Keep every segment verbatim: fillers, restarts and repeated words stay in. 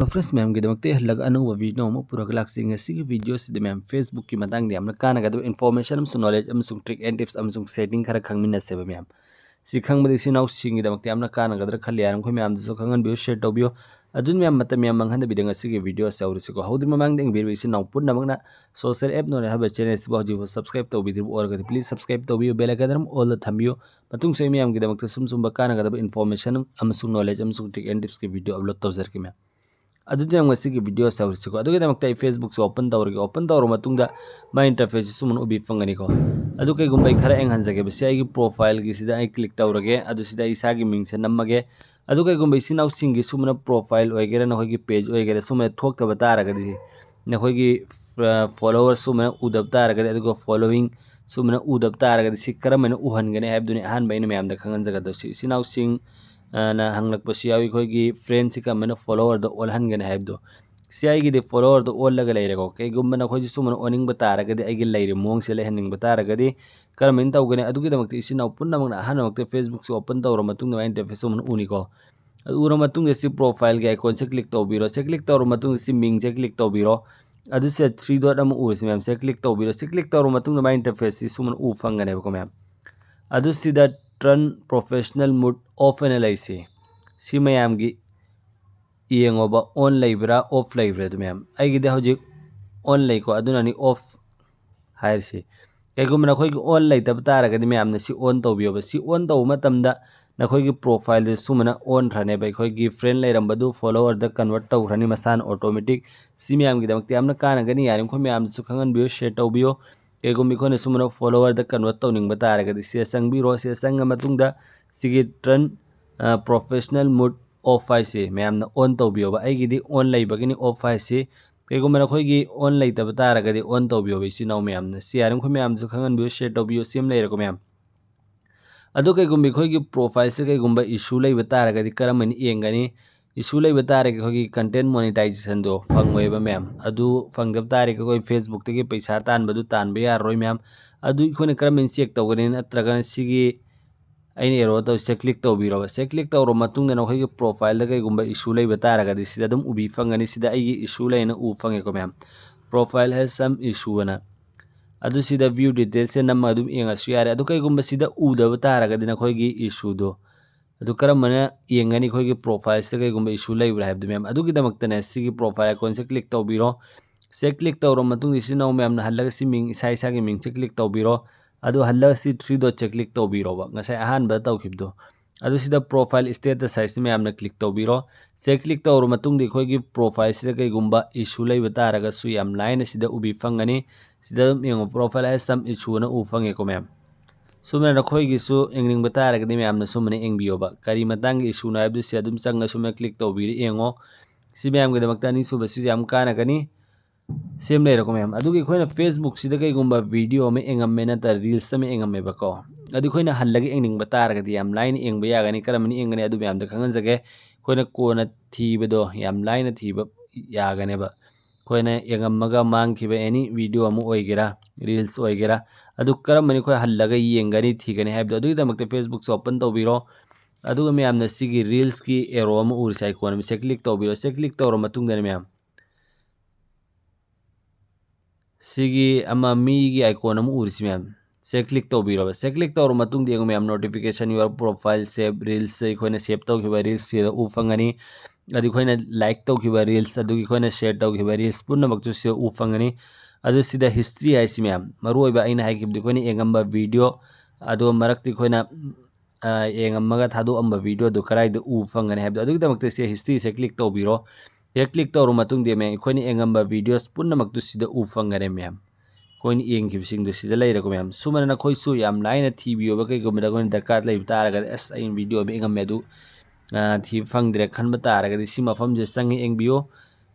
Hello friends, ꯃꯌꯥꯝꯒꯤꯗꯃꯛꯇ ꯍꯜꯂꯒ ꯑꯅꯧꯕ video ꯑꯃ ꯄꯨꯔꯒ ꯂꯥꯛꯆꯩ꯫ ꯉꯁꯤꯒꯤ video ꯑꯁꯤꯗ ꯃꯌꯥꯝ Facebook ꯀꯤ ꯃꯇꯥꯡꯗ ꯌꯥꯝꯅ ꯀꯥꯟꯅꯒꯗꯕ information ꯑꯃꯁꯨꯡ knowledge ꯑꯃꯁꯨꯡ trick and tips ꯑꯃꯁꯨꯡ setting ꯈꯔ ꯈꯪꯃꯤꯟꯅꯁꯦꯕ ꯃꯌꯥꯝ꯫ ꯁꯤ ꯈꯪꯕꯗ ꯏꯆꯤꯟ ꯏꯅꯥꯎꯁꯤꯡꯒꯤꯗꯃꯛꯇ ꯌꯥꯝꯅ ꯀꯥꯟꯅꯒꯗ꯭ꯔꯥ ꯈꯜꯂꯤ꯫ ꯌꯥꯔꯤꯃꯈꯩ ꯃꯌꯥꯝꯗꯁꯨ ꯈꯪꯍꯟꯕꯤꯌꯨ, share ꯇꯧꯕꯤꯌꯨ꯫ ꯑꯗꯨꯅ ꯃꯌꯥꯝ ꯃꯇꯝ ꯌꯥꯝ ꯃꯥꯡꯍꯟꯗꯕꯤꯗ ꯉꯁꯤꯒꯤ video ꯑꯁꯤ ꯍꯧꯔꯁꯤꯀꯣ꯫ ꯍꯧꯗ꯭ꯔꯤ ꯃꯃꯥꯡꯗ ꯌꯦꯡꯕꯤꯔꯤꯕ ꯏꯆꯤꯟ ꯏꯅꯥꯎ ꯄꯨꯝꯅꯃꯛꯅ Social App Knowledge ꯍꯥꯏꯕ channel ꯑꯁꯤꯕꯨ ꯍꯧꯖꯤꯛꯐꯥꯎ subscribe ꯇꯧꯕꯤꯗ꯭ꯔꯤꯕ ꯑꯣꯏꯔꯒꯗꯤ please subscribe ꯇꯧꯕꯤꯌꯨ, bell icon ꯑꯗꯨꯝ all ꯗ ꯊꯝꯕꯤꯌꯨ꯫ ꯃꯇꯨꯡꯁꯨ ꯑꯩ ꯃꯌꯥꯝꯒꯤꯗꯃꯛꯇ ꯁꯨꯝ ꯁꯨꯝꯕ ꯀꯥꯟꯅꯒꯗꯕ information ꯑꯃꯁꯨꯡ knowledge ꯑꯃꯁꯨꯡ trick and tips ꯀꯤ video upload ꯇꯧꯖꯔꯛꯀꯦ ꯃꯌꯥꯝ꯫ ꯑꯗꯨꯗꯤ ꯃꯌꯥꯝ ꯉꯁꯤꯒꯤ video ꯑꯁꯤ ꯍꯧꯔꯁꯤꯀꯣ꯫ ꯑꯗꯨꯒꯤꯗꯃꯛꯇ ꯑꯩ Facebook ꯁꯦ open ꯇꯧꯔꯒꯦ꯫ Open ꯇꯧꯔꯕ ꯃꯇꯨꯡꯗ ꯃꯥꯏ interface ꯁꯤ ꯁꯨꯃꯥꯏꯅ ꯎꯕꯤ ꯐꯪꯒꯅꯤꯀꯣ꯫ ꯑꯗꯨ ꯀꯩꯒꯨꯝꯕ ꯑꯩ ꯈꯔ ꯌꯦꯡꯍꯟꯖꯒꯦꯕ꯫ ꯁꯤ ꯑꯩꯒꯤ profile ꯒꯤꯁꯤꯗ ꯑꯩ click ꯇꯧꯔꯒꯦ꯫ ꯑꯗꯨ ꯁꯤꯗ ꯑꯩ ꯏꯁꯥꯒꯤ ꯃꯤꯡꯁꯦ ꯅꯝꯃꯒꯦ꯫ ꯑꯗꯨ ꯀꯩꯒꯨꯝꯕ ꯏꯆꯤꯟ ꯏꯅꯥꯎꯁꯤꯡꯒꯤ ꯁꯨꯃꯥꯏꯅ profile ꯑꯣꯏꯒꯦꯔꯥ, ꯅꯈꯣꯏꯒꯤ page ꯑꯣꯏꯒꯦꯔꯥ, ꯁꯨꯃꯥꯏꯅ ꯊꯣꯛꯇꯕ ꯇꯥꯔꯒꯗꯤ, ꯅꯈꯣꯏꯒꯤ, ꯑ, follower ꯁꯨꯃꯥꯏꯅ ꯎꯗꯕ ꯇꯥꯔꯒꯗꯤ, ꯑꯗꯨꯒ following ꯁꯨꯃꯥꯏꯅ ꯎꯗꯕ ꯇꯥꯔꯒꯗꯤ, ꯁꯤ ꯀꯔꯝꯍꯥꯏꯅ ꯎꯍꯟꯒꯅꯤ ꯍꯥꯏꯕꯗꯨꯅꯤ ꯑꯍꯥꯟꯕ ꯑꯩꯅ ꯃꯌꯥꯝꯗ ꯈꯪꯍꯟꯖꯒꯗꯧꯁꯤ꯫ ꯏꯆꯤꯟ ꯏꯅꯥꯎꯁꯤꯡ, ꯑ, ꯅ ꯍꯪꯂꯛꯄꯁꯨ ꯌꯥꯎꯏ, ꯑꯩꯈꯣꯏꯒꯤ friend ꯁꯤ ꯀꯔꯝꯍꯥꯏꯅ follower ꯗ ꯑꯣꯜꯍꯟꯒꯅꯤ ꯍꯥꯏꯕꯗꯣ꯫ ꯁꯤ ꯑꯩꯒꯤꯗꯤ follower ꯗ ꯑꯣꯜꯂꯒ ꯂꯩꯔꯦꯀꯣ꯫ ꯀꯩꯒꯨꯝꯕ ꯅꯈꯣꯏꯁꯨ ꯁꯨꯃꯥꯏꯅ ꯑꯣꯟꯅꯤꯡꯕ ꯇꯥꯔꯒꯗꯤ, ꯑꯩꯒꯤ ꯂꯩꯔꯤꯕ ꯃꯑꯣꯡꯁꯦ ꯂꯩꯍꯟꯅꯤꯡꯕ ꯇꯥꯔꯒꯗꯤ, ꯀꯔꯝꯍꯥꯏꯅ ꯇꯧꯒꯅꯤ? ꯑꯗꯨꯒꯤꯗꯃꯛꯇ ꯏꯆꯤꯟ ꯏꯅꯥꯎ ꯄꯨꯝꯅꯃꯛꯅ ꯑꯍꯥꯟꯕꯃꯛꯇ Facebook ꯁꯦ open ꯇꯧꯔ ꯃꯇꯨꯡꯗ ꯃꯥꯏ interface ꯁꯨꯃꯥꯏꯅ ꯎꯅꯤꯀꯣ꯫ ꯑꯗꯨ ꯎꯔ ꯃꯇꯨꯡꯗ ꯁꯤ profile ꯒꯤ icon ꯁꯦ click ꯇꯧꯕꯤꯔꯣ꯫ ꯁꯤ click ꯇꯧꯔ ꯃꯇꯨꯡꯗ ꯁꯤ ꯃꯤꯡꯁꯦ click ꯇꯧꯕꯤꯔꯣ꯫ ꯑꯗꯨ ꯁꯤꯗ three dot ꯑꯃ ꯎꯔꯤꯁꯤ ꯃꯌꯥꯝ, ꯁꯤ click ꯇꯧꯕꯤꯔꯣ꯫ ꯁꯤ click ꯇꯧꯔ ꯃꯇꯨꯡꯗ ꯃꯥꯏ interface ꯁꯤ ꯁꯨꯃꯥꯏꯅ ꯎ ꯐꯪꯒꯅꯦꯕꯀꯣ ꯃꯌꯥꯝ꯫ ꯑꯗꯨ ꯁꯤꯗ turn professional mode off ꯍꯥꯏꯅ ꯂꯩꯁꯤ꯫ ꯁꯤ ꯃꯌꯥꯝꯒꯤ ꯌꯦꯡꯉꯣꯕ, on ꯂꯩꯕ꯭ꯔꯥ off ꯂꯩꯕ꯭ꯔꯥ ꯑꯗꯨ ꯃꯌꯥꯝ꯫ ꯑꯩꯒꯤꯗꯤ ꯍꯧꯖꯤꯛ on ꯂꯩꯀꯣ, ꯑꯗꯨꯅꯅꯤ off ꯍꯥꯏꯔꯤꯁꯤ꯫ ꯀꯩꯒꯨꯝꯕ ꯅꯈꯣꯏꯒꯤ on ꯂꯩꯇꯕ ꯇꯥꯔꯒꯗꯤ ꯃꯌꯥꯝꯅ ꯁꯤ on ꯇꯧꯕꯤꯌꯣꯕ꯫ ꯁꯤ on ꯇꯧꯕ ꯃꯇꯝꯗ ꯅꯈꯣꯏꯒꯤ profile ꯗꯨ ꯁꯨꯃꯥꯏꯅ ꯑꯣꯟꯈ꯭ꯔꯅꯦꯕ꯫ ꯑꯩꯈꯣꯏꯒꯤ friend ꯂꯩꯔꯝꯕꯗꯨ follower ꯗ convert ꯇꯧꯈ꯭ꯔꯅꯤ ꯃꯁꯥꯅ automatic꯫ ꯁꯤ ꯃꯌꯥꯝꯒꯤꯗꯃꯛꯇ ꯌꯥꯝꯅ ꯀꯥꯟꯅꯒꯅꯤ꯫ ꯌꯥꯔꯤꯃꯈꯩ ꯃꯌꯥꯝꯗꯁꯨ ꯈꯪꯍꯟꯕꯤꯌꯨ, share ꯇꯧꯕꯤꯌꯨ꯫ ꯀꯩꯒꯨꯝꯕ ꯑꯩꯈꯣꯏꯅ ꯁꯨꯃꯥꯏꯅ follower ꯗ convert ꯇꯧꯅꯤꯡꯕ ꯇꯥꯔꯒꯗꯤ ꯁꯤꯗ ꯆꯪꯕꯤꯔꯣ꯫ ꯁꯤꯗ ꯆꯪꯉ ꯃꯇꯨꯡꯗ ꯁꯤꯒꯤ turn, ꯑ, professional mode off ꯍꯥꯏꯁꯤ ꯃꯌꯥꯝꯅ on ꯇꯧꯕꯤꯌꯣꯕ꯫ ꯑꯩꯒꯤꯗꯤ on ꯂꯩꯕꯒꯤꯅꯤ off ꯍꯥꯏꯁꯤ꯫ ꯀꯩꯒꯨꯝꯕ ꯅꯈꯣꯏꯒꯤ on ꯂꯩꯇꯕ ꯇꯥꯔꯒꯗꯤ on ꯇꯧꯕꯤꯌꯣꯕ ꯏꯆꯤꯟ ꯏꯅꯥꯎ ꯃꯌꯥꯝꯅ꯫ ꯁꯤ ꯌꯥꯔꯤꯃꯈꯩ ꯃꯌꯥꯝꯗꯁꯨ ꯈꯪꯍꯟꯕꯤꯌꯨ, share ꯇꯧꯕꯤꯌꯨ꯫ ꯁꯤ ꯑꯃ ꯂꯩꯔꯦꯀꯣ ꯃꯌꯥꯝ꯫ ꯑꯗꯣ ꯀꯩꯒꯨꯝꯕ ꯑꯩꯈꯣꯏꯒꯤ profile ꯁꯦ ꯀꯩꯒꯨꯝꯕ issue ꯂꯩꯕ ꯇꯥꯔꯒꯗꯤ ꯀꯔꯝꯍꯥꯏꯅ ꯌꯦꯡꯒꯅꯤ? Issue ꯂꯩꯕ ꯇꯥꯔꯒꯗꯤ ꯑꯩꯈꯣꯏꯒꯤ content monetization ꯗꯣ ꯐꯪꯉꯣꯏꯕ ꯃꯌꯥꯝ꯫ ꯑꯗꯨ ꯐꯪꯗꯕ ꯇꯥꯔꯒꯗꯤ ꯑꯩꯈꯣꯏ Facebook ꯇꯒꯤ ꯄꯩꯁꯥ ꯇꯥꯟꯕꯗꯨ ꯇꯥꯟꯕ ꯌꯥꯔꯔꯣꯏ ꯃꯌꯥꯝ꯫ ꯑꯗꯨ ꯑꯩꯈꯣꯏꯅ ꯀꯔꯝꯍꯥꯏꯅ check ꯇꯧꯒꯅꯤ? ꯅꯠꯇ꯭ꯔꯒꯅ ꯁꯤꯒꯤ ꯑꯩꯅ ꯑꯦꯔꯣ ꯇꯧꯔꯤꯁꯦ ꯀ꯭ꯂꯤꯛ ꯇꯧꯕꯤꯔꯣꯕ꯫ ꯁꯦ ꯀ꯭ꯂꯤꯛ ꯇꯧꯔꯕ ꯃꯇꯨꯡꯗ ꯅꯈꯣꯏꯒꯤ ꯄ꯭ꯔꯣꯐꯥꯏꯜꯗ ꯀꯩꯒꯨꯝꯕ ꯏꯁꯨ ꯂꯩꯕ ꯇꯥꯔꯒꯗꯤ ꯁꯤꯗ ꯑꯗꯨꯝ ꯎꯕꯤ ꯐꯪꯒꯅꯤ꯫ ꯁꯤꯗ ꯑꯩꯒꯤ ꯏꯁꯨ ꯂꯩꯅ ꯎ ꯐꯪꯉꯦꯀꯣ ꯃꯌꯥꯝ, profile has some issue ꯑꯅ꯫ ꯑꯗꯨ ꯁꯤꯗ view detailsꯁꯦ ꯅꯝꯃ ꯑꯗꯨꯝ ꯌꯦꯡꯉꯁꯨ ꯌꯥꯔꯦ꯫ ꯑꯗꯨ ꯀꯩꯒꯨꯝꯕ ꯁꯤꯗ ꯎꯗꯕ ꯇꯥꯔꯒꯗꯤ ꯅꯈꯣꯏꯒꯤ ꯏꯁꯨꯗꯣ ꯑꯗꯨ ꯀꯔꯝꯕꯅ ꯌꯦꯡꯒꯅꯤ? ꯑꯩꯈꯣꯏꯒꯤ ꯄ꯭ꯔꯣꯐꯥꯏꯜꯁꯤꯗ ꯀꯩꯒꯨꯝꯕ ꯏꯁꯨ ꯂꯩꯕ꯭ꯔꯥ ꯍꯥꯏꯕꯗꯨ ꯃꯌꯥꯝ꯫ ꯑꯗꯨꯒꯤꯗꯃꯛꯇꯅꯦ ꯁꯤꯒꯤ ꯄ꯭ꯔꯣꯐꯥꯏꯜ ꯑꯥꯏꯀꯣꯟꯁꯦ ꯀ꯭ꯂꯤꯛ ꯇꯧꯕꯤꯔꯣ꯫ ꯁꯦ ꯀ꯭ꯂꯤꯛ ꯇꯧꯔꯕ ꯃꯇꯨꯡꯗ ꯏꯆꯤꯟ ꯏꯅꯥꯎ ꯃꯌꯥꯝꯅ ꯍꯜꯂꯒ ꯁꯤ ꯃꯤꯡ, ꯏꯁꯥ ꯏꯁꯥꯒꯤ ꯃꯤꯡꯁꯦ ꯀ꯭ꯂꯤꯛ ꯇꯧꯕꯤꯔꯣ꯫ ꯑꯗꯨ ꯍꯜꯂꯒ ꯁꯤ ꯊ꯭ꯔꯤ ꯗꯣꯠꯁꯦ ꯀ꯭ꯂꯤꯛ ꯇꯧꯕꯤꯔꯣꯕ꯫ ꯉꯁꯥꯏ ꯑꯍꯥꯟꯕꯗ ꯇꯧꯈꯤꯕꯗꯣ꯫ ꯑꯗꯨ ꯁꯤꯗ profile status ꯍꯥꯏꯁꯤ ꯃꯌꯥꯝꯅ ꯀ꯭ꯂꯤꯛ ꯇꯧꯕꯤꯔꯣ꯫ ꯁꯦ ꯀ꯭ꯂꯤꯛ ꯇꯧꯔꯕ ꯃꯇꯨꯡꯗ ꯑꯩꯈꯣꯏꯒꯤ ꯄ꯭ꯔꯣꯐꯥꯏꯜꯁꯤꯗ ꯀꯩꯒꯨꯝꯕ ꯏꯁꯨ ꯂꯩꯕ ꯇꯥꯔꯒꯁꯨ ꯌꯥꯝ ꯂꯥꯏꯅ ꯁꯤꯗ ꯎꯕꯤ ꯐꯪꯒꯅꯤ꯫ ꯁꯤꯗ ꯑꯗꯨꯝ ꯌꯦꯡꯉꯣ, profile has some issue ꯑꯅ ꯎ ꯐꯪꯉꯦꯀꯣ ꯃꯌꯥꯝ꯫ ꯁꯨꯃꯥꯏꯅ ꯅꯈꯣꯏꯒꯤꯁꯨ ꯌꯦꯡꯅꯤꯡꯕ ꯇꯥꯔꯒꯗꯤ ꯃꯌꯥꯝꯅ ꯁꯨꯃꯥꯏꯅ ꯌꯦꯡꯕꯤꯌꯣꯕ꯫ ꯀꯔꯤ ꯃꯇꯥꯡꯒꯤ ꯏꯁꯨꯅꯣ ꯍꯥꯏꯕꯗꯨ ꯁꯤ ꯑꯗꯨꯝ ꯆꯪꯉ ꯁꯨꯃꯥꯏꯅ ꯀ꯭ꯂꯤꯛ ꯇꯧꯕꯤꯔ ꯌꯦꯡꯉꯣ꯫ ꯁꯤ ꯃꯌꯥꯝꯒꯤꯗꯃꯛꯇ ꯑꯅꯤꯁꯨꯕꯁꯤꯁꯨ ꯌꯥꯝ ꯀꯥꯟꯅꯒꯅꯤ꯫ ꯁꯦꯝ ꯂꯩꯔꯦꯀꯣ ꯃꯌꯥꯝ꯫ ꯑꯗꯨꯒꯤ ꯑꯩꯈꯣꯏꯅ Facebookꯁꯤꯗ ꯀꯩꯒꯨꯝꯕ video ꯑꯃ ꯌꯦꯡꯉꯝꯃꯦ ꯅꯠꯇ꯭ꯔ reels ꯑꯃ ꯌꯦꯡꯉꯝꯃꯦꯕꯀꯣ꯫ ꯑꯗꯨ ꯑꯩꯈꯣꯏꯅ ꯍꯜꯂꯒ ꯌꯦꯡꯅꯤꯡꯕ ꯇꯥꯔꯒꯗꯤ ꯌꯥꯝ ꯂꯥꯏꯅ ꯌꯦꯡꯕ ꯌꯥꯒꯅꯤ꯫ ꯀꯔꯝꯕꯅ ꯌꯦꯡꯒꯅꯤ ꯑꯗꯨ ꯃꯌꯥꯝꯗꯣ ꯈꯪꯍꯟꯖꯒꯦ꯫ ꯑꯩꯈꯣꯏꯅ ꯀꯣꯟꯅ ꯊꯤꯕꯗꯣ ꯌꯥꯝ ꯂꯥꯏꯅ ꯊꯤꯕ ꯌꯥꯒꯅꯦꯕ꯫ ꯑꯩꯈꯣꯏꯅ ꯌꯦꯡꯉꯝꯃꯒ ꯃꯥꯡꯈꯤꯕ any video ꯑꯃ ꯑꯣꯏꯒꯦꯔꯥ, reels ꯑꯣꯏꯒꯦꯔꯥ, ꯑꯗꯨ ꯀꯔꯝꯕꯅ ꯑꯩꯈꯣꯏ ꯍꯜꯂꯒ ꯌꯦꯡꯒꯅꯤ, ꯊꯤꯒꯅꯤ ꯍꯥꯏꯕꯗꯣ꯫ ꯑꯗꯨꯒꯤꯗꯃꯛꯇ Facebookꯁꯦ open ꯇꯧꯕꯤꯔꯣ꯫ ꯑꯗꯨꯒ ꯃꯌꯥꯝꯅ ꯁꯤꯒꯤ reelsꯀꯤ arrow ꯑꯃ ꯎꯔꯤꯁꯦ, icon ꯑꯃ, ꯁꯦ ꯀ꯭ꯂꯤꯛ ꯇꯧꯕꯤꯔꯣ꯫ ꯁꯦ ꯀ꯭ꯂꯤꯛ ꯇꯧꯔ ꯃꯇꯨꯡꯗꯅꯦ ꯃꯌꯥꯝ, ꯁꯤꯒꯤ ꯑꯃ ꯃꯤꯒꯤ icon ꯑꯃ ꯎꯔꯤꯁꯤ ꯃꯌꯥꯝ, ꯁꯦ ꯀ꯭ꯂꯤꯛ ꯇꯧꯕꯤꯔꯣꯕ꯫ ꯁꯦ ꯀ꯭ꯂꯤꯛ ꯇꯧꯔ ꯃꯇꯨꯡꯗ ꯌꯦꯡꯉꯣ ꯃꯌꯥꯝ, notification, your profile, save reels, ꯑꯩꯈꯣꯏꯅ save ꯇꯧꯈꯤꯕ reelsꯁꯤꯗ ꯎ ꯐꯪꯒꯅꯤ꯫ ꯑꯗꯨ ꯑꯩꯈꯣꯏꯅ like ꯇꯧꯈꯤꯕ reels, ꯑꯗꯨꯒꯤ ꯑꯩꯈꯣꯏꯅ share ꯇꯧꯈꯤꯕ reels ꯄꯨꯝꯅꯃꯛꯇꯨ ꯁꯤꯗ ꯎ ꯐꯪꯒꯅꯤ꯫ ꯑꯗꯨ ꯁꯤꯗ history ꯍꯥꯏꯁꯤ ꯃꯌꯥꯝ, ꯃꯔꯨꯑꯣꯏꯕ ꯑꯩꯅ ꯍꯥꯏꯈꯤꯕꯗꯤ ꯑꯩꯈꯣꯏꯅ ꯌꯦꯡꯉꯝꯕ video, ꯑꯗꯨꯒ ꯃꯔꯛꯇ ꯑꯩꯈꯣꯏꯅ, ꯑ, ꯌꯦꯡꯉꯝꯃꯒ ꯊꯥꯗꯣꯛꯑꯝꯕ videoꯗꯨ ꯀꯗꯥꯏꯗ ꯎ ꯐꯪꯒꯅꯤ ꯍꯥꯏꯕꯗꯣ꯫ ꯑꯗꯨꯒꯤꯗꯃꯛꯇ ꯁꯤ historyꯁꯦ ꯀ꯭ꯂꯤꯛ ꯇꯧꯕꯤꯔꯣ꯫ ꯍꯦꯛ ꯀ꯭ꯂꯤꯛ ꯇꯧꯔꯕ ꯃꯇꯨꯡꯗ ꯃꯌꯥꯝ, ꯑꯩꯈꯣꯏꯅ ꯌꯦꯡꯉꯝꯕ videos ꯄꯨꯝꯅꯃꯛꯇꯨ ꯁꯤꯗ ꯎ ꯐꯪꯒꯅꯤ ꯃꯌꯥꯝ꯫ ꯑꯩꯈꯣꯏꯅ ꯌꯦꯡꯈꯤꯕꯁꯤꯡꯗꯨ ꯁꯤꯗ ꯂꯩꯔꯦꯀꯣ ꯃꯌꯥꯝ꯫ ꯁꯨꯃꯥꯏꯅ ꯅꯈꯣꯏꯁꯨ ꯌꯥꯝ ꯂꯥꯏꯅ ꯊꯤꯕꯤꯌꯣꯕ, ꯀꯩꯒꯨꯝꯕꯗ ꯑꯩꯈꯣꯏꯅ ꯗꯔꯀꯥꯔ ꯂꯩꯕ ꯇꯥꯔꯒꯗꯤ, "ꯑꯁ, ꯑꯩꯅ video ꯑꯃ ꯌꯦꯡꯉꯝꯃꯦ, ꯑꯗꯨ, ꯑ, ꯊꯤꯕ ꯐꯪꯗ꯭ꯔꯦ" ꯈꯟꯕ ꯇꯥꯔꯒꯗꯤ ꯁꯤ ꯃꯐꯝꯁꯤꯗ ꯆꯪꯉ ꯌꯦꯡꯕꯤꯌꯣ꯫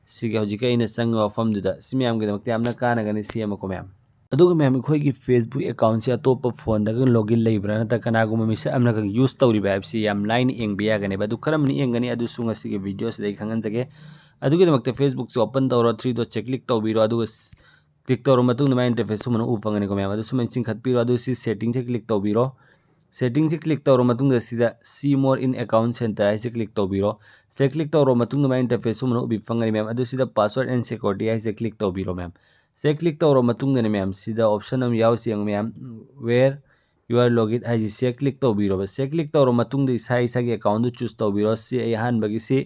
ꯁꯤꯒꯤ ꯍꯧꯖꯤꯛꯀꯤ ꯑꯩꯅ ꯆꯪꯉꯤꯕ ꯃꯐꯝꯗꯨꯗ꯫ ꯁꯤ ꯃꯌꯥꯝꯒꯤꯗꯃꯛꯇ ꯌꯥꯝꯅ ꯀꯥꯟꯅꯒꯅꯤ, ꯁꯦꯝꯃꯀꯣ ꯃꯌꯥꯝ꯫ ꯑꯗꯨꯒ ꯃꯌꯥꯝ, ꯑꯩꯈꯣꯏꯒꯤ Facebook accountꯁꯦ ꯑꯇꯣꯞꯄ phoneꯗꯒ login ꯂꯩꯕ꯭ꯔꯥ ꯅꯠꯇ꯭ꯔꯒ ꯀꯅꯥꯒꯨꯝꯕ ꯃꯤꯁꯛ ꯑꯃꯅꯒ use ꯇꯧꯔꯤꯕ ꯍꯥꯏꯕꯁꯤ ꯌꯥꯝ ꯂꯥꯏꯅ ꯌꯦꯡꯕ ꯌꯥꯒꯅꯦꯕ꯫ ꯑꯗꯨ ꯀꯔꯝꯕꯅ ꯌꯦꯡꯒꯅꯤ? ꯑꯗꯨꯁꯨ ꯉꯁꯤꯒꯤ videoꯁꯤꯗ ꯑꯩ ꯈꯪꯍꯟꯖꯒꯦ꯫ ꯑꯗꯨꯒꯤꯗꯃꯛꯇ Facebookꯁꯦ open ꯇꯧꯔꯣ, three dotꯁꯦ click ꯇꯧꯕꯤꯔꯣ, ꯑꯗꯨꯒ ꯁ-, click ꯇꯧꯔꯕ ꯃꯇꯨꯡꯗ ꯃꯥꯏ interface ꯁꯨꯃꯥꯏꯅ ꯎꯕ ꯐꯪꯒꯅꯤꯀꯣ ꯃꯌꯥꯝ꯫ ꯑꯗꯨ ꯁꯨꯃꯥꯏꯅ ꯆꯤꯡꯈꯠꯄꯤꯔꯣ, ꯑꯗꯨ ꯁꯤ settingꯁꯦ click ꯇꯧꯕꯤꯔꯣ꯫ Setting ꯁꯤ click ꯇꯧꯔ ꯃꯇꯨꯡꯗ ꯁꯤꯗ see more in account center ꯍꯥꯏꯁꯦ click ꯇꯧꯕꯤꯔꯣ꯫ ꯁꯦ click ꯇꯧꯔ ꯃꯇꯨꯡꯗ ꯃꯥꯏ interface ꯁꯨꯝꯕꯅ ꯎꯕꯤ ꯐꯪꯒꯅꯤ ꯃꯌꯥꯝ꯫ ꯑꯗꯨ ꯁꯤꯗ password and security ꯍꯥꯏꯁꯦ click ꯇꯧꯕꯤꯔꯣ ꯃꯌꯥꯝ꯫ ꯁꯦ click ꯇꯧꯔ ꯃꯇꯨꯡꯗꯅꯦ ꯃꯌꯥꯝ, ꯁꯤꯗ option ꯑꯃ ꯌꯥꯎꯁꯤ ꯌꯦꯡꯉꯨ ꯃꯌꯥꯝ, where you are logged ꯍꯥꯏꯁꯤ ꯁꯦ click ꯇꯧꯕꯤꯔꯣꯕ꯫ ꯁꯦ click ꯇꯧꯔ ꯃꯇꯨꯡꯗ ꯏꯁꯥ ꯏꯁꯥꯒꯤ account ꯗꯨ choose ꯇꯧꯕꯤꯔꯣ꯫ ꯁꯤ ꯑꯩ ꯑꯍꯥꯟꯕꯒꯤꯁꯤ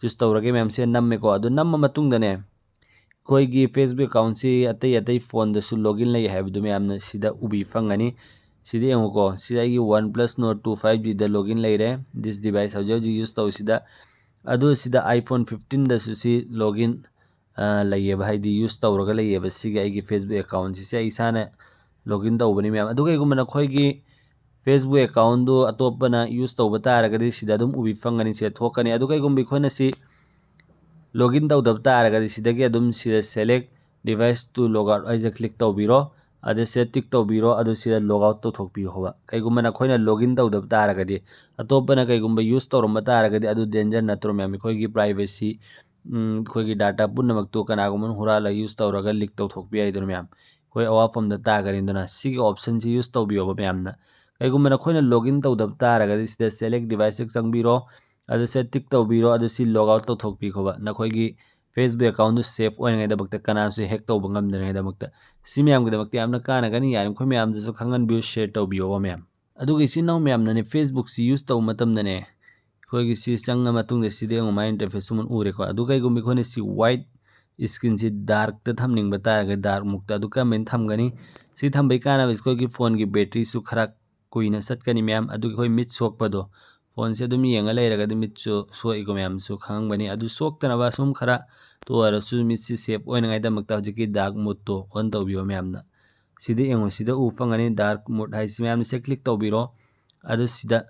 choose ꯇꯧꯔꯒꯦ ꯃꯌꯥꯝ꯫ ꯁꯦ ꯅꯝꯃꯦꯀꯣ꯫ ꯑꯗꯨ ꯅꯝꯃ ꯃꯇꯨꯡꯗꯅꯦ ꯑꯩꯈꯣꯏꯒꯤ Facebook account ꯁꯤ ꯑꯇꯩ ꯑꯇꯩ phone ꯗꯁꯨ login ꯂꯩ ꯍꯥꯏꯕꯗꯨ ꯃꯌꯥꯝꯅ ꯁꯤꯗ ꯎꯕꯤ ꯐꯪꯒꯅꯤ꯫ ꯁꯤꯗ ꯌꯦꯡꯉꯨꯀꯣ, ꯁꯤꯗ ꯑꯩꯒꯤ OnePlus Nord two five G ꯗ login ꯂꯩꯔꯦ꯫ This device ꯍꯧꯖꯤꯛ ꯍꯧꯖꯤꯛ use ꯇꯧꯔꯤꯁꯤꯗ꯫ ꯑꯗꯨ ꯁꯤꯗ iPhone fifteen ꯗꯁꯨ ꯁꯤ login, ꯑ, ꯂꯩꯌꯦꯕ, ꯍꯥꯏꯗꯤ use ꯇꯧꯔꯒ ꯂꯩꯌꯦꯕ ꯁꯤꯒꯤ ꯑꯩꯒꯤ Facebook account ꯁꯤꯁꯦ ꯑꯩ ꯏꯁꯥꯅ login ꯇꯧꯕꯅꯤ ꯃꯌꯥꯝ꯫ ꯑꯗꯨ ꯀꯩꯒꯨꯝꯕ ꯅꯈꯣꯏꯒꯤ Facebook account ꯗꯨ ꯑꯇꯣꯞꯄꯅ use ꯇꯧꯕ ꯇꯥꯔꯒꯗꯤ ꯁꯤꯗ ꯑꯗꯨꯝ ꯎꯕꯤ ꯐꯪꯒꯅꯤ, ꯁꯤꯗ ꯊꯣꯛꯀꯅꯤ꯫ ꯑꯗꯨ ꯀꯩꯒꯨꯝꯕ ꯑꯩꯈꯣꯏꯅ ꯁꯤ login ꯇꯧꯗꯕ ꯇꯥꯔꯒꯗꯤ ꯁꯤꯗꯒꯤ ꯑꯗꯨꯝ ꯁꯤꯗ select device to logout ꯍꯥꯏꯁꯦ click ꯇꯧꯕꯤꯔꯣ꯫ ꯑꯗ ꯁꯤꯗ tick ꯇꯧꯕꯤꯔꯣ, ꯑꯗꯨ ꯁꯤꯗ logout ꯇꯧꯊꯣꯛꯄꯤꯌꯣꯕ꯫ ꯀꯩꯒꯨꯝꯕ ꯅꯈꯣꯏꯅ login ꯇꯧꯗꯕ ꯇꯥꯔꯒꯗꯤ, ꯑꯇꯣꯞꯄꯅ ꯀꯩꯒꯨꯝꯕ use ꯇꯧꯔꯝꯕ ꯇꯥꯔꯒꯗꯤ ꯑꯗꯨ danger ꯅꯠꯇ꯭ꯔꯣ ꯃꯌꯥꯝ? ꯑꯩꯈꯣꯏꯒꯤ privacy, ꯎꯝ, ꯑꯩꯈꯣꯏꯒꯤ data ꯄꯨꯝꯅꯃꯛꯇꯨ ꯀꯅꯥꯒꯨꯝꯕꯅ ꯍꯨꯔꯥꯜꯂꯒ use ꯇꯧꯔꯒ leak ꯇꯧꯊꯣꯛꯄ ꯌꯥꯏꯗꯅ ꯃꯌꯥꯝ꯫ ꯑꯩꯈꯣꯏ ꯑꯋꯥꯐꯝꯗ ꯇꯥꯒꯅꯤ꯫ ꯑꯗꯨꯅ ꯁꯤꯒꯤ option ꯁꯤ use ꯇꯧꯕꯤꯌꯣꯕ ꯃꯌꯥꯝꯅ꯫ ꯀꯩꯒꯨꯝꯕ ꯅꯈꯣꯏꯅ login ꯇꯧꯗꯕ ꯇꯥꯔꯒꯗꯤ ꯁꯤꯗ select device ꯇ ꯆꯪꯕꯤꯔꯣ, ꯑꯗꯨ ꯁꯤꯗ tick ꯇꯧꯕꯤꯔꯣ, ꯑꯗꯨ ꯁꯤ logout ꯇꯧꯊꯣꯛꯄꯤꯈꯣꯕ꯫ ꯅꯈꯣꯏꯒꯤ Facebook account ꯗꯨ safe ꯑꯣꯏꯅꯉꯥꯏꯗꯃꯛꯇ, ꯀꯅꯥꯁꯨ hack ꯇꯧꯕ ꯉꯝꯗꯅꯉꯥꯏꯗꯃꯛꯇ꯫ ꯁꯤ ꯃꯌꯥꯝꯒꯤꯗꯃꯛꯇ ꯌꯥꯝꯅ ꯀꯥꯟꯅꯒꯅꯤ꯫ ꯌꯥꯔꯤꯃꯈꯩ ꯃꯌꯥꯝꯗꯁꯨ ꯈꯪꯍꯟꯕꯤꯌꯨ, share ꯇꯧꯕꯤꯌꯣꯕ ꯃꯌꯥꯝ꯫ ꯑꯗꯨꯒ ꯏꯆꯤꯟ ꯏꯅꯥꯎ ꯃꯌꯥꯝꯅꯅꯦ Facebook ꯁꯤ use ꯇꯧꯕ ꯃꯇꯝꯗꯅꯦ, ꯑꯩꯈꯣꯏꯒꯤ ꯁꯤ ꯆꯪꯉ ꯃꯇꯨꯡꯗ ꯁꯤꯗ ꯌꯦꯡꯉꯨ, my interface ꯁꯨꯃꯥꯏꯅ ꯎꯔꯦꯀꯣ꯫ ꯑꯗꯨ ꯀꯩꯒꯨꯝꯕ ꯑꯩꯈꯣꯏꯅ ꯁꯤ white screen ꯁꯤ dark ꯇ ꯊꯝꯅꯤꯡꯕ ꯇꯥꯔꯒꯗꯤ dark mode ꯇ ꯑꯗꯨ ꯀꯔꯝꯍꯥꯏꯅ ꯊꯝꯒꯅꯤ? ꯁꯤ ꯊꯝꯕꯩ ꯀꯥꯟꯅꯕꯁꯤ ꯑꯩꯈꯣꯏꯒꯤ phone ꯒꯤ battery ꯁꯨ ꯈꯔ ꯀꯨꯏꯅ ꯆꯠꯀꯅꯤ ꯃꯌꯥꯝ꯫ ꯑꯗꯨꯒ ꯑꯩꯈꯣꯏ ꯃꯤꯠ ꯁꯣꯛꯄꯗꯣ, phone ꯁꯦ ꯑꯗꯨꯝ ꯌꯦꯡꯉ ꯂꯩꯔꯒꯗꯤ ꯃꯤꯠꯁꯨ ꯁꯣꯛꯏꯀꯣ ꯃꯌꯥꯝꯁꯨ ꯈꯪꯉꯝꯒꯅꯤ꯫ ꯑꯗꯨ ꯁꯣꯛꯇꯅꯕ ꯁꯨꯝ ꯈꯔ ꯇ ꯑꯣꯏꯔꯁꯨ ꯃꯤꯠꯁꯤ safe ꯑꯣꯏꯅꯉꯥꯏꯗꯃꯛꯇ ꯍꯧꯖꯤꯛꯀꯤ dark mode ꯇꯣ on ꯇꯧꯕꯤꯌꯣ ꯃꯌꯥꯝꯅ꯫ ꯁꯤꯗ ꯌꯦꯡꯉꯣ, ꯁꯤꯗ ꯎ ꯐꯪꯒꯅꯤ dark mode ꯍꯥꯏꯁꯤ ꯃꯌꯥꯝꯅ ꯁꯤ click ꯇꯧꯕꯤꯔꯣ꯫ ꯑꯗꯨ ꯁꯤꯗ,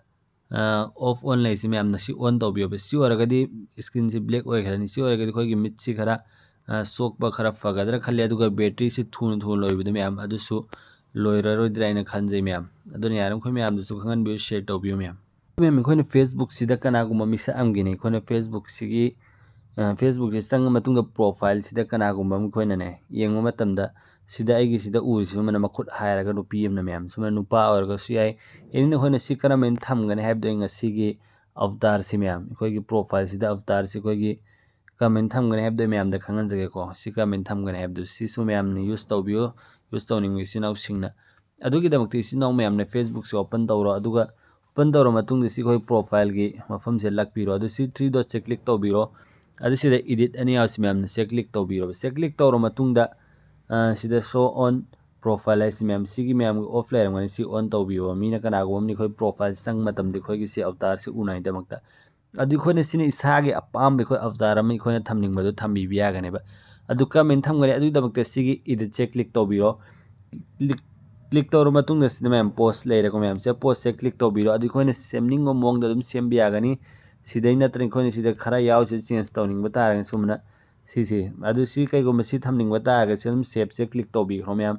ꯑ, off on ꯂꯩꯁꯤ ꯃꯌꯥꯝꯅ ꯁꯤ on ꯇꯧꯕꯤꯌꯣꯕ꯫ ꯁꯤ ꯑꯣꯏꯔꯒꯗꯤ screen ꯁꯤ black ꯑꯣꯏꯈ꯭ꯔꯅꯤ꯫ ꯁꯤ ꯑꯣꯏꯔꯒꯗꯤ ꯑꯩꯈꯣꯏꯒꯤ ꯃꯤꯠꯁꯤ ꯈꯔ, ꯑ, ꯁꯣꯛꯄ ꯈꯔ ꯐꯒꯗ꯭ꯔꯥ ꯈꯜꯂꯤ꯫ ꯑꯗꯨꯒ battery ꯁꯤ ꯊꯨꯅ ꯊꯨꯅ ꯂꯣꯏꯕꯗꯣ ꯃꯌꯥꯝ ꯑꯗꯨꯁꯨ ꯂꯣꯏꯔꯔꯣꯏꯗ꯭ꯔꯥ ꯍꯥꯏꯅ ꯈꯟꯖꯩ ꯃꯌꯥꯝ꯫ ꯑꯗꯨꯅ ꯌꯥꯔꯤꯃꯈꯩ ꯃꯌꯥꯝꯗꯁꯨ ꯈꯪꯍꯟꯕꯤꯌꯨ, share ꯇꯧꯕꯤꯌꯨ ꯃꯌꯥꯝ꯫ ꯃꯌꯥꯝ, ꯑꯩꯈꯣꯏꯅ Facebook ꯁꯤꯗ ꯀꯅꯥꯒꯨꯝꯕ ꯃꯤꯁꯛ ꯑꯃꯒꯤꯅꯤ, ꯑꯩꯈꯣꯏꯅ Facebook ꯁꯤꯒꯤ, ꯑ, Facebook ꯁꯤ ꯆꯪꯉ ꯃꯇꯨꯡꯗ profile ꯁꯤꯗ ꯀꯅꯥꯒꯨꯝꯕ ꯑꯃ ꯑꯩꯈꯣꯏꯅꯅꯦ ꯌꯦꯡꯕ ꯃꯇꯝꯗ ꯁꯤꯗ ꯑꯩꯒꯤ ꯁꯤꯗ ꯎꯔꯤꯁꯤ ꯁꯨꯃꯥꯏꯅ ꯃꯈꯨꯠ ꯍꯥꯏꯔꯒ ꯅꯨꯄꯤ ꯑꯃꯅ ꯃꯌꯥꯝ, ꯁꯨꯃꯥꯏꯅ ꯅꯨꯄꯥ ꯑꯣꯏꯔꯒꯁꯨ ꯌꯥꯏ꯫ ꯑꯦꯅꯤ ꯑꯩꯈꯣꯏꯅ ꯁꯤ ꯀꯔꯝꯍꯥꯏꯅ ꯊꯝꯒꯅꯤ ꯍꯥꯏꯕꯗꯣ ꯑꯩ ꯉꯁꯤꯒꯤ ꯑꯕꯇꯥꯔꯁꯤ ꯃꯌꯥꯝ, ꯑꯩꯈꯣꯏꯒꯤ ꯄ꯭ꯔꯣꯐꯥꯏꯜꯁꯤꯗ ꯑꯕꯇꯥꯔꯁꯤ ꯑꯩꯈꯣꯏꯒꯤ ꯀꯔꯝꯍꯥꯏꯅ ꯊꯝꯒꯅꯤ ꯍꯥꯏꯕꯗꯣ ꯑꯩ ꯃꯌꯥꯝꯗ ꯈꯪꯍꯟꯖꯒꯦꯀꯣ꯫ ꯁꯤ ꯀꯔꯝꯍꯥꯏꯅ ꯊꯝꯒꯅꯤ ꯍꯥꯏꯕꯗꯣ ꯁꯤꯁꯨ ꯃꯌꯥꯝꯅ ꯌꯨꯁ ꯇꯧꯕꯤꯌꯨ, ꯌꯨꯁ ꯇꯧꯅꯤꯡꯕ ꯏꯆꯤꯟ ꯏꯅꯥꯎꯁꯤꯡꯅ꯫ ꯑꯗꯨꯒꯤꯗꯃꯛꯇ ꯏꯆꯤꯟ ꯏꯅꯥꯎ ꯃꯌꯥꯝꯅ ꯐꯦꯁꯕꯨꯛꯁꯦ ꯑꯣꯄꯟ ꯇꯧꯔꯣ, ꯑꯗꯨꯒ ꯑꯣꯄꯟ ꯇꯧꯔ ꯃꯇꯨꯡꯗ ꯁꯤ ꯑꯩꯈꯣꯏ ꯄ꯭ꯔꯣꯐꯥꯏꯜꯒꯤ ꯃꯐꯝꯁꯦ ꯂꯥꯛꯄꯤꯔꯣ꯫ ꯑꯗꯨ ꯁꯤ ꯊ꯭ꯔꯤ ꯗꯣꯠꯁꯦ ꯀ꯭ꯂꯤꯛ ꯇꯧꯕꯤꯔꯣ꯫ ꯑꯗꯨ ꯁꯤꯗ ꯏꯗꯤꯠ ꯑꯅꯤ ꯌꯥꯎꯁꯤ ꯃꯌꯥꯝꯅ ꯁꯦ ꯀ꯭ꯂꯤꯛ ꯇꯧꯕꯤꯔꯣ꯫ ꯁꯦ ꯀ꯭ꯂꯤꯛ ꯇꯧꯔ ꯃꯇꯨꯡꯗ, ꯑ, ꯁꯤꯗ ꯁꯣ ꯑꯣꯟ ꯄ꯭ꯔꯣꯐꯥꯏꯜ ꯍꯥꯏꯁꯤ ꯃꯌꯥꯝ, ꯁꯤꯒꯤ ꯃꯌꯥꯝꯒꯤ ꯑꯣꯐ ꯂꯩꯔꯝꯒꯅꯤ, ꯁꯤ ꯑꯣꯟ ꯇꯧꯕꯤꯌꯣ꯫ ꯃꯤꯅ ꯀꯅꯥꯒꯨꯝꯕ ꯑꯃꯅ ꯑꯩꯈꯣꯏ ꯄ꯭ꯔꯣꯐꯥꯏꯜ ꯆꯪꯕ ꯃꯇꯝꯗ ꯑꯩꯈꯣꯏꯒꯤ ꯁꯤ ꯑꯕꯇꯥꯔꯁꯤ ꯎꯅꯉꯥꯏꯗꯃꯛꯇ꯫ ꯑꯗꯨ ꯑꯩꯈꯣꯏꯅ ꯁꯤꯅ ꯏꯁꯥꯒꯤ ꯑꯄꯥꯝꯕ ꯑꯩꯈꯣꯏ ꯑꯕꯇꯥꯔ ꯑꯃ ꯑꯩꯈꯣꯏꯅ ꯊꯝꯅꯤꯡꯕꯗꯣ ꯊꯝꯕꯤꯕ ꯌꯥꯒꯅꯦꯕ꯫ ꯑꯗꯨ ꯀꯔꯝꯍꯥꯏꯅ ꯊꯝꯒꯅꯤ? ꯑꯗꯨꯒꯤꯗꯃꯛꯇ ꯁꯤꯒꯤ ꯏꯗꯤꯠꯁꯦ ꯀ꯭ꯂꯤꯛ ꯇꯧꯕꯤꯔꯣ꯫ ꯀ꯭ꯂꯤꯛ, ꯀ꯭ꯂꯤꯛ ꯇꯧꯔ ꯃꯇꯨꯡꯗ ꯁꯤꯗ ꯃꯌꯥꯝ ꯄꯣꯁ ꯂꯩꯔꯦꯀꯣ ꯃꯌꯥꯝꯁꯦ꯫ ꯄꯣꯁꯁꯦ ꯀ꯭ꯂꯤꯛ ꯇꯧꯕꯤꯔꯣ꯫ ꯑꯗꯨ ꯑꯩꯈꯣꯏꯅ ꯁꯦꯝꯅꯤꯡꯕ ꯃꯑꯣꯡꯗ ꯑꯗꯨꯝ ꯁꯦꯝꯕ ꯌꯥꯒꯅꯤ꯫ ꯁꯤꯗꯩ ꯅꯠꯇ꯭ꯔꯒ ꯑꯩꯈꯣꯏꯅ ꯁꯤꯗ ꯈꯔ ꯌꯥꯎꯁꯤ ꯆꯦꯟꯖ ꯇꯧꯅꯤꯡꯕ ꯇꯥꯔꯒꯅ ꯁꯨꯃꯥꯏꯅ ꯁꯤꯁꯦ꯫ ꯑꯗꯨ ꯁꯤ ꯀꯩꯒꯨꯝꯕ ꯁꯤ ꯊꯝꯅꯤꯡꯕ ꯇꯥꯔꯒꯗꯤ ꯑꯗꯨꯝ ꯁꯦꯞꯁꯦ ꯀ꯭ꯂꯤꯛ ꯇꯧꯕꯤꯈ꯭ꯔꯣ ꯃꯌꯥꯝ꯫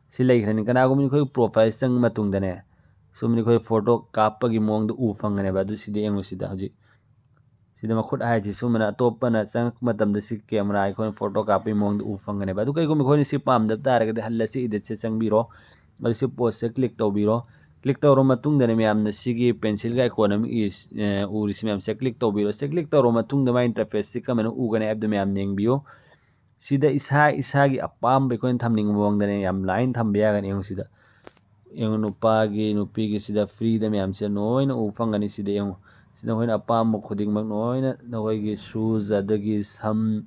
ꯁꯤ ꯂꯩꯈ꯭ꯔꯅꯤ꯫ ꯀꯅꯥꯒꯨꯝꯕ ꯑꯩꯈꯣꯏ ꯄ꯭ꯔꯣꯐꯥꯏꯜ ꯆꯪꯕ ꯃꯇꯨꯡꯗꯅꯦ, ꯁꯨꯝ ꯑꯩꯈꯣꯏ ꯐꯣꯇꯣ ꯀꯥꯞꯄꯒꯤ ꯃꯑꯣꯡꯗ ꯎ ꯐꯪꯒꯅꯦꯕ꯫ ꯑꯗꯨ ꯁꯤꯗ ꯌꯦꯡꯉꯨ, ꯁꯤꯗ ꯍꯧꯖꯤꯛ ꯁꯤꯗ ꯃꯈꯨꯠ ꯍꯥꯏꯁꯤ ꯁꯨꯃꯥꯏꯅ ꯑꯇꯣꯞꯄꯅ ꯆꯪꯉꯛꯄ ꯃꯇꯝꯗ ꯁꯤ ꯀꯦꯃꯦꯔꯥ ꯑꯩꯈꯣꯏꯅ ꯐꯣꯇꯣ ꯀꯥꯞꯄꯒꯤ ꯃꯑꯣꯡꯗ ꯎ ꯐꯪꯒꯅꯦꯕ꯫ ꯑꯗꯨ ꯀꯩꯒꯨꯝꯕ ꯑꯩꯈꯣꯏꯅ ꯁꯤ ꯄꯥꯝꯗꯕ ꯇꯥꯔꯒꯗꯤ ꯍꯜꯂꯁꯤ, ꯏꯗꯤꯠꯁꯦ ꯆꯪꯕꯤꯔꯣ꯫ ꯑꯗꯨ ꯁꯤ ꯄꯣꯁꯁꯦ ꯀ꯭ꯂꯤꯛ ꯇꯧꯕꯤꯔꯣ꯫ ꯀ꯭ꯂꯤꯛ ꯇꯧꯔ ꯃꯇꯨꯡꯗꯅꯦ ꯃꯌꯥꯝꯅ ꯁꯤꯒꯤ ꯄꯦꯟꯁꯤꯜꯒ ꯑꯥꯏꯀꯣꯟ ꯑꯃ ꯏ-, ꯑꯦ, ꯎꯔꯤꯁꯤ ꯃꯌꯥꯝꯁꯦ ꯀ꯭ꯂꯤꯛ ꯇꯧꯕꯤꯔꯣ꯫ ꯁꯤ ꯀ꯭ꯂꯤꯛ ꯇꯧꯔ ꯃꯇꯨꯡꯗ ꯃꯥꯏ ꯏꯟꯇꯔꯐꯦꯁꯁꯤ ꯀꯃꯥꯏꯅ ꯎꯒꯅꯤ ꯍꯥꯏꯕꯗꯨ ꯃꯌꯥꯝ ꯌꯦꯡꯕꯤꯌꯨ꯫ ꯁꯤꯗ ꯏꯁꯥ ꯏꯁꯥꯒꯤ ꯑꯄꯥꯝꯕ ꯑꯩꯈꯣꯏꯅ ꯊꯝꯅꯤꯡꯕ ꯃꯑꯣꯡꯗꯅꯦ ꯌꯥꯝ ꯂꯥꯏꯅ ꯊꯝꯕ ꯌꯥꯒꯅꯤ꯫ ꯌꯦꯡꯉꯨ ꯁꯤꯗ, ꯌꯦꯡꯉꯨ ꯅꯨꯄꯥꯒꯤ, ꯅꯨꯄꯤꯒꯤ ꯁꯤꯗ ꯐ꯭ꯔꯤꯗ ꯃꯌꯥꯝꯁꯦ ꯂꯣꯏꯅ ꯎꯕ ꯐꯪꯒꯅꯤ꯫ ꯁꯤꯗ ꯌꯦꯡꯉꯨ, ꯁꯤꯗ ꯅꯈꯣꯏꯅ ꯑꯄꯥꯝꯕ ꯈꯨꯗꯤꯡꯃꯛ ꯂꯣꯏꯅ ꯅꯈꯣꯏꯒꯤ ꯁꯨꯁ ꯑꯗꯒꯤ ꯁꯝ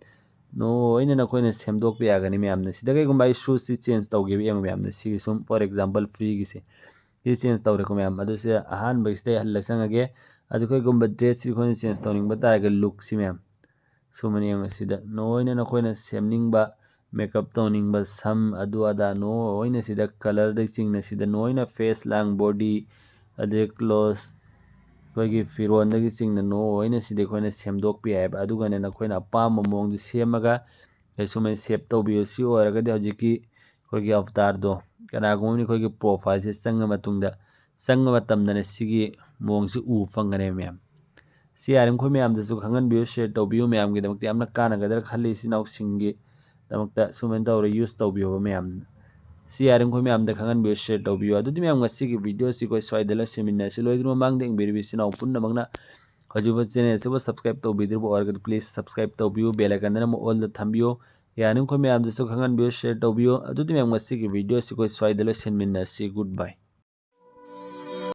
ꯂꯣꯏꯅ ꯅꯈꯣꯏꯅ ꯁꯦꯝꯗꯣꯛꯄ ꯌꯥꯒꯅꯤ ꯃꯌꯥꯝꯅ꯫ ꯁꯤꯗ ꯀꯩꯒꯨꯝꯕ ꯑꯩ ꯁꯨꯁꯁꯤ ꯆꯦꯟꯖ ꯇꯧꯒꯦꯕ ꯌꯦꯡꯉꯨ ꯃꯌꯥꯝꯅ, ꯁꯤꯒꯤ ꯁꯨꯝ for example ꯐ꯭ꯔꯤꯒꯤꯁꯦ ꯁꯤ ꯆꯦꯟꯖ ꯇꯧꯔꯦꯀꯣ ꯃꯌꯥꯝ꯫ ꯑꯗꯨ ꯁꯤ ꯑꯍꯥꯟꯕꯒꯤꯁꯤꯗ ꯑꯩ ꯍꯜꯂ ꯆꯪꯉꯒꯦ꯫ ꯑꯗꯨ ꯀꯩꯒꯨꯝꯕ ꯗ꯭ꯔꯦꯁꯁꯤ ꯑꯩꯈꯣꯏꯅ ꯆꯦꯟꯖ ꯇꯧꯅꯤꯡꯕ ꯇꯥꯔꯒꯗꯤ ꯂꯨꯛꯁꯤ ꯃꯌꯥꯝ ꯁꯨꯃꯥꯏꯅ ꯌꯦꯡꯉꯣ, ꯁꯤꯗ ꯅꯣꯏꯅ ꯅꯈꯣꯏꯅ ꯁꯦꯝꯅꯤꯡꯕ ꯃꯦꯀꯞ ꯇꯧꯅꯤꯡꯕ ꯁꯝ ꯑꯗꯨ ꯑꯗꯥ ꯅꯣꯏꯅ ꯁꯤꯗ ꯀꯂꯔꯗꯒꯤ ꯆꯤꯡꯅ ꯁꯤꯗ ꯅꯣꯏꯅ ꯐꯦꯁ ꯂꯥꯡ ꯕꯣꯗꯤ ꯑꯗꯩ ꯀ꯭ꯂꯣꯠꯁ ꯑꯩꯈꯣꯏꯒꯤ ꯐꯤꯔꯣꯟꯗꯒꯤ ꯆꯤꯡꯅ ꯅꯣꯏꯅ ꯁꯤꯗ ꯑꯩꯈꯣꯏꯅ ꯁꯦꯝꯗꯣꯛꯄ ꯌꯥꯏꯑꯕ꯫ ꯑꯗꯨꯒꯅꯦ ꯅꯈꯣꯏꯅ ꯑꯄꯥꯝꯕ ꯃꯑꯣꯡꯗ ꯁꯦꯝꯃꯒ ꯑꯩ ꯁꯨꯃꯥꯏꯅ ꯁꯦꯞ ꯇꯧꯕꯤꯌꯨ꯫ ꯁꯤ ꯑꯣꯏꯔꯒꯗꯤ ꯍꯧꯖꯤꯛꯀꯤ ꯑꯩꯈꯣꯏꯒꯤ ꯑꯕꯇꯥꯔꯗꯣ ꯀꯅꯥꯒꯨꯝꯕ ꯑꯃꯅ ꯑꯩꯈꯣꯏꯒꯤ ꯄ꯭ꯔꯣꯐꯥꯏꯜꯁꯦ ꯆꯪꯉ ꯃꯇꯨꯡꯗ ꯆꯪꯉ ꯃꯇꯝꯗꯅꯦ ꯁꯤꯒꯤ ꯃꯑꯣꯡꯁꯤ ꯎꯕ ꯐꯪꯒꯅꯦꯕ ꯃꯌꯥꯝ꯫ ꯁꯤ ꯌꯥꯔꯤꯃꯈꯣꯏ ꯃꯌꯥꯝꯗꯁꯨ ꯈꯪꯍꯟꯕꯤꯌꯨ, ꯁꯤꯌꯔ ꯇꯧꯕꯤꯌꯨ꯫ ꯃꯌꯥꯝꯒꯤꯗꯃꯛꯇ ꯌꯥꯝꯅ ꯀꯥꯟꯅꯒꯗ꯭ꯔꯥ ꯈꯜꯂꯤ ꯏꯆꯤꯟ ꯏꯅꯥꯎꯁꯤꯡꯒꯤ ꯗꯃꯛꯇ ꯁꯨꯃꯥꯏꯅ ꯇꯧꯔ ꯌꯨꯁ ꯇꯧꯕꯤꯌꯣꯕ ꯃꯌꯥꯝꯅ꯫ ꯁꯤ ꯌꯥꯔꯤꯃꯈꯣꯏ ꯃꯌꯥꯝꯗ ꯈꯪꯍꯟꯕꯤꯌꯨ, ꯁꯤꯌꯔ ꯇꯧꯕꯤꯌꯨ꯫ ꯑꯗꯨꯗꯤ ꯃꯌꯥꯝ, ꯉꯁꯤꯒꯤ ꯚꯤꯗꯤꯑꯣꯁꯤ ꯑꯩꯈꯣꯏ ꯁ꯭ꯋꯥꯏꯗ ꯂꯣꯏꯁꯤꯟꯃꯤꯟꯅꯔꯁꯤ꯫ ꯂꯣꯏꯗ꯭ꯔꯤꯉꯩ ꯃꯃꯥꯡꯗ ꯌꯦꯡꯕꯤꯔꯤꯕ ꯏꯆꯤꯟ ꯏꯅꯥꯎ ꯄꯨꯝꯅꯃꯛꯅ ꯍꯧꯖꯤꯛꯐꯥꯎ ꯆꯦꯅꯦꯜ ꯑꯁꯤꯕꯨ ꯁꯕꯁꯀ꯭ꯔꯥꯏꯕ ꯇꯧꯕꯤꯗ꯭ꯔꯤꯕ ꯑꯣꯏꯔꯒꯗꯤ ꯄ꯭ꯂꯤꯁ ꯁꯕꯁꯀ꯭ꯔꯥꯏꯕ ꯇꯧꯕꯤꯌꯨ, ꯕꯦꯜ ꯑꯥꯏꯀꯟꯗꯅ ꯑꯃꯨꯛ ꯑꯣꯜꯗ ꯊꯝꯕꯤꯌꯨ꯫ ꯌꯥꯔꯤꯃꯈꯣꯏ ꯃꯌꯥꯝꯗꯁꯨ ꯈꯪꯍꯟꯕꯤꯌꯨ, ꯁꯤꯌꯔ ꯇꯧꯕꯤꯌꯨ꯫ ꯑꯗꯨꯗꯤ ꯃꯌꯥꯝ, ꯉꯁꯤꯒꯤ ꯚꯤꯗꯤꯑꯣꯁꯤ ꯑꯩꯈꯣꯏ ꯁ꯭ꯋꯥꯏꯗ ꯂꯣꯏꯁꯤꯟꯃꯤꯟꯅꯔꯁꯤ꯫ ꯒꯨꯗ ꯕꯥꯏ꯫